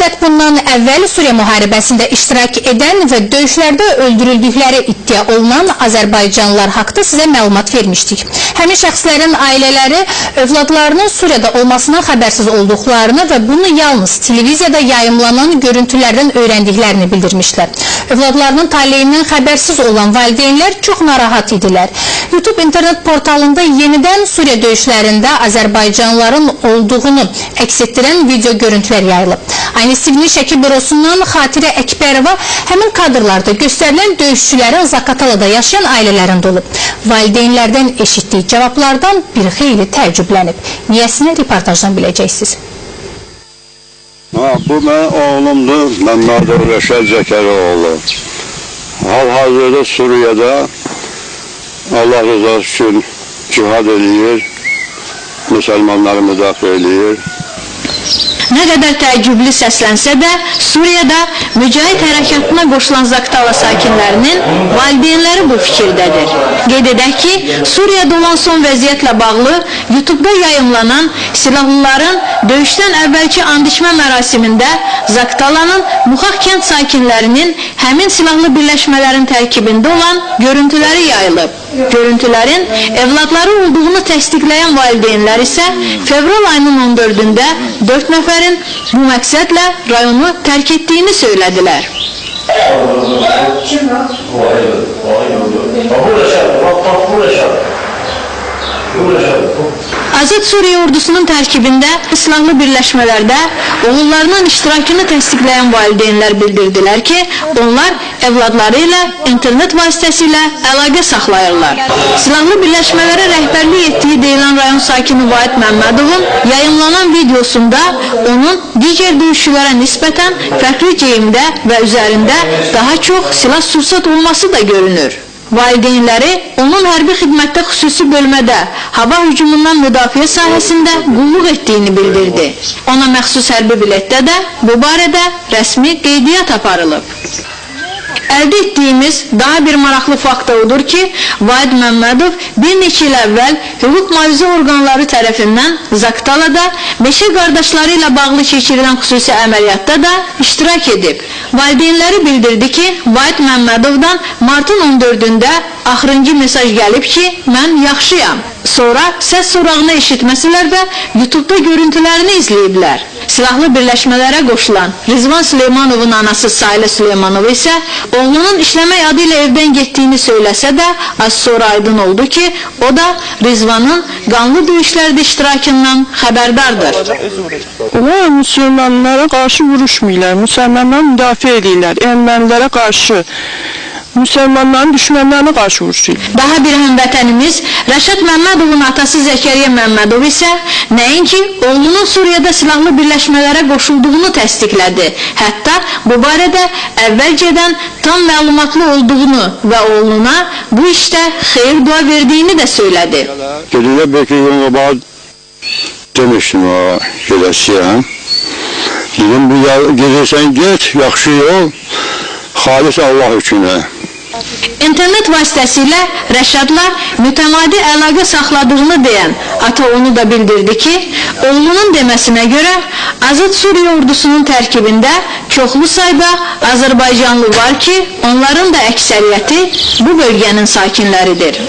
müddət bundan əvvəl Suriya müharibəsində iştirak edən və döyüşlərdə öldürüldükləri iddia olunan Azərbaycanlılar haqda sizə məlumat vermişdik. Həmin şəxslərin ailələri övladlarının Suriyada olmasından xəbərsiz olduqlarını və bunu yalnız televiziyada yayımlanan görüntülərdən öyrəndiklərini bildirmişlər. Övladlarının taleyindən xəbərsiz olan valideynlər çox narahat idilər. YouTube internet portalında yenidən Suriya döyüşlərində Azərbaycanlıların olduğunu əks etdirən video görüntülər yayılıb. Aynı TV-nin Şəki bürosundan Xatirə Əkbərova həmin kadrlarda göstərilən döyüşçülərin Zaqatalada yaşayan ailələrində olub. Valideynlərdən eşitdiyi cavablardan bir xeyli təəccüblənib. Niyəsini reportajdan biləcəksiniz. Ha, bu mənim oğlumdur, Məmmədov Rəşad Zəkərioğlu. Hal-hazırda Suriyada Allah rızası üçün cihad eləyir, müsəlmanları müdafiə eləyir. Nə qədər təəccüblü səslənsə də, Suriyada mücahid hərəkatına qoşulan Zaqatala sakinlərinin valideynləri bu fikirdədir. Qeyd edək ki, Suriyada olan son vəziyyətlə bağlı YouTube-da yayımlanan silahlıların döyüşdən əvvəlki and içmə mərasimində Zaqatalanın Muxaq kənd sakinlərinin həmin silahlı birləşmələrin tərkibində olan görüntüləri yayılıb. Görüntülərin evladları olduğunu təsdiqləyən valideynlər isə fevral ayının 14-ündə 4 nəfərin bu məqsədlə rayonu tərk etdiyini söylədilər. Azad Suriya ordusunun tərkibində silahlı birləşmələrdə oğullarının iştirakını təsdiqləyən valideynlər bildirdilər ki, onlar evladları ilə internet vasitəsilə əlaqə saxlayırlar. Silahlı birləşmələrə rəhbərlik etdiyi deyilən rayon sakini Vahid Məmmədovun yayımlanan videosunda onun digər döyüşçülərə nisbətən fərqli geyimdə və üzərində daha çox silah-sursat olması da görünür. Valideynləri onun hərbi xidmətdə xüsusi bölmədə hava hücumundan müdafiə sahəsində qulluq etdiyini bildirdi. Ona məxsus hərbi biletdə də bu barədə rəsmi qeydiyyat aparılıb. Əldə etdiyimiz daha bir maraqlı fakt da odur ki, Vahid Məmmədov bir neçə il əvvəl hüquq mühafizə orqanları tərəfindən Zaqatalada meşə qardaşları ilə bağlı keçirilən xüsusi əməliyyatda da iştirak edib. Valideynləri bildirdi ki, Vahid Məmmədovdan martın 14-ündə axırıncı mesaj gəlib ki, mən yaxşıyam. Sonra səs sorağını eşitməsələr də YouTube-da görüntülərini izləyiblər. Silahlı birləşmələrə qoşulan Rizvan Süleymanovun anası Sahilə Süleymanova isə oğlunun işləmək adı ilə evdən getdiyini söyləsə də az sonra aydın oldu ki, o da Rizvanın qanlı döyüşlərdə iştirakından xəbərdardır. Onlar müsəlmanlara qarşı vuruşmurlar, müsəlmanları müdafiə edirlər, ermənilərə qarşı, müsəlmanların düşmənlərinə qarşı vuruşur. Daha bir həmvətənimiz Rəşad Məmmədovun atası Zəkəriyyə Məmmədov isə nəinki oğlunun Suriyada silahlı birləşmələrə qoşulduğunu təsdiqlədi. Hətta bu barədə əvvəlcədən tam məlumatlı olduğunu və oğluna bu işdə xeyir dua verdiyini də söylədi. Gedəndə bir iki gün qabaq demişdim o gedəsiyəm. Dedim, gedirsən get, yaxşı yol, xalis Allah üçünə. İnternet vasitəsilə Rəşadla mütəmadi əlaqə saxladığını deyən ata onu da bildirdi ki, oğlunun deməsinə görə Azad Suriya ordusunun tərkibində çoxlu sayda Azərbaycanlı var ki, onların da əksəriyyəti bu bölgənin sakinləridir.